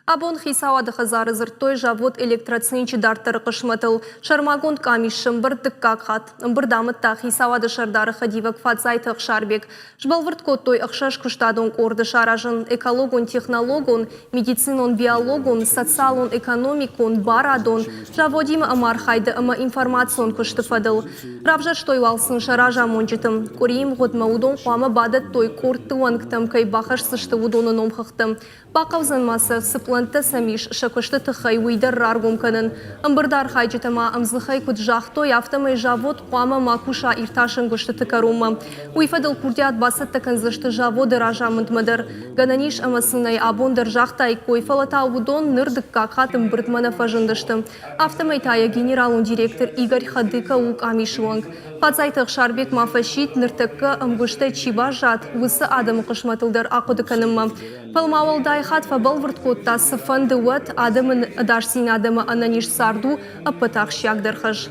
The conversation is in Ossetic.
Абон Хицауады хӕдзары дзырдтой завод Электроцинчы дарддӕры хъысмӕтыл. Сӕрмагонд къамис сӕмбырд дыккаг хатт. Ӕмбырд амыдта Хицауады сӕрдары хӕдивӕг Фадзайты Ӕхсарбег. Сбӕлвырд кодтой ӕхсӕз куыстадон къорды саразын экологон-технологон, медицинон-биологон, социалон-экономикон, барадон, заводимӕ ӕмархайды ӕмӕ информацион куысты фӕдыл. Равзӕрстой уал сын сӕ разамонджыты. Къуырийы мгъуыдмӕ уыдон хъуамӕ бадӕттой къордты уӕнгтӕм кӕй бахӕсдзысты, уыдоны номхыгъдты. Бахъӕудзӕн ма сӕ, цы пълӕнттӕ сӕм ис сӕ куысты тыххӕй, уый дӕр раргом кӕнын. Ӕмбырды архайджытӕ ма ӕмдзыхӕй куыд загътой, афтӕмӕй завод хъуамӕ ма куса иртасӕн куыстыты кӕронмӕ. Уый фӕдыл курдиат бацӕттӕ кӕндзысты заводы разамындмӕ дӕр. Гӕнӕн ис ӕмӕ сын ӕй абон дӕр загътаиккой, фӕлӕ та уыдон ныр дыккаг хатт ӕмбырдмӕ нӕ фӕзындысты. Афтӕмӕй та йӕ генералон директор Игорь Хадыко у къамисы уӕнг. Фадзайты Ӕхсарбег ма фӕсидт, ныртӕккӕ ӕмгуыстӕй чи баззад, уыцы адӕмы хъысмӕтыл дӕр ахъуыды кӕнынмӕ. Фӕлӕ ма уӕлдай хатт фӕбӕлвырд кодта, цыфӕнды уӕд, адӕмы ӕдасдзинад ӕмӕ ӕнӕниз цард у ӕппӕты ахсджиагдӕр хӕс.